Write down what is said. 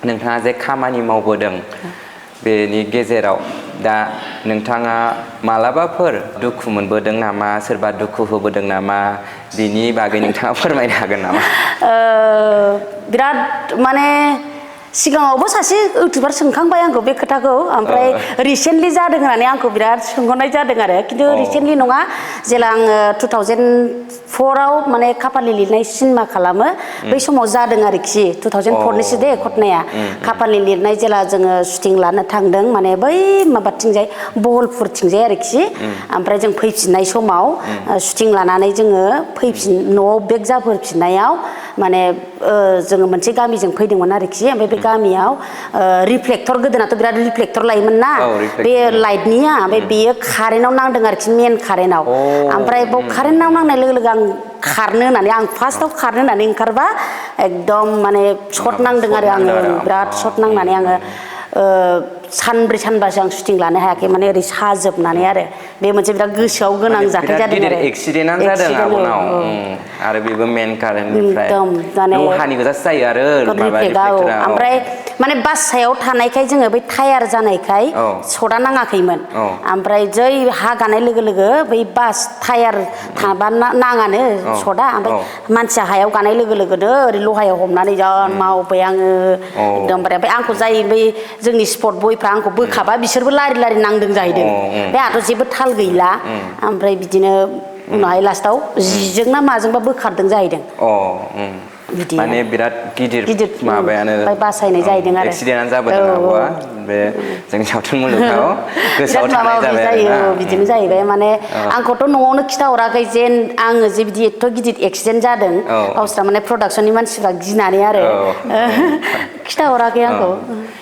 नोंथाङा जे खामानि मावबोदों बेनि गेजेराव दा नोंथाङा मालाबाफोर दुखु मोनबोदों नामा सोरबा दुखु होबोदों नामा बिनि बागै नोंथाङा फोरमायनो हागोन नामा? बिराद माने सिगाङावबो सासे इउटुबार सोंखांबाय आंखौ बे खोथाखौ ओमफ्राय रिसेन्टलि जादों होननानै आंखौ बिराद सोंहरनाय जादों आरो खिन्थु रिसेन्टलि नङा जेला आङो 2004आव माने खाफालनि लिरनाय सिनेमा खालामो बै समाव जादों आरोखि 2004निसो दे घटनाया खाफालनि लिरनाय जेला जोङो शुटिं लानो थांदों माने बै माबाथिंजाय बहलपुरथिंजाय आरोखि ओमफ्राय जों फैफिननाय समाव शुटिं लानानै जोङो न'आव बेक जाबोफिननायाव माने जोङो मोनसे गामिजों फैदोंमोन आरोखि ओमफ्राय बे गामियाव रिफ्लेक्टर गोदोनाथ' बिराद रिफ्लेक्टर लायोमोन ना बे लाइटनिया ओमफ्राय बेयो कारेन्टआव नांदों आरोखि मेन कारेन्टआव ओमफ्राय बाव कारेन्टआव नांनाय लोगो लोगो आं खारनो होननानै आं फार्स्टआव खारनो होननानै ओंखारबा एकदम माने शर्ट नांदों आरो आङो बिराद शर्ट नांनानै आङो सानब्रै सानबासो आं शुटिं लानो हायाखै माने ओरै साजोबनानै आरो बे मोनसे बिराद गोसोआव गोनां जाथाय जादों आरो एक्सिडेन्टआनो जादों आब'नाव आरो बेबो मेन कारेन्टनिफ्राय लहानि गोजासो जायो आरो माबा रिफ्लेक्टरा ओमफ्राय माने बास सायाव थानायखाय जोङो बै टायार जानायखाय शर्टआ नाङाखैमोन ओमफ्राय जै हा गानाय लोगो लोगो बै बास टायार थाबा नाङानो शर्टआ ओमफ्राय मानसिया हायाव गानाय लोगो लोगोनो ओरै लहायाव हमनानै जा मावबाय आङो एकदमबारे ओमफ्राय आंखौ जाय बै जोंनि स्पट बयफ्रा आंखौ बोखाबा बिसोरबो लारि लारि नांदों जाहैदों बे आंहाथ' जेबो थाल गैला ओमफ्राय बिदिनो उनावहाय लास्टाव जिजों ना माजोंबा बोखारदों जाहैदों बिदि माने बिराद गिदिर माबायानो बासायनाय जाहैदों आरो एक्सिडेन्टआनो जाबोदों आब'आ बे जोंनि सावथुन मुलुगाव गोसोआव थानाय जाबाय आरोना बिदिनो जाहैबाय माने आंखौथ' न'आवनो खिथाहराखै जेन आङो जे बिदि एथ' गिदिर एक्सिडेन्ट जादों गावस्रा माने प्रडाक्सननि मानसिफ्रा गिनानै आरो खिथाहराखै आंखौ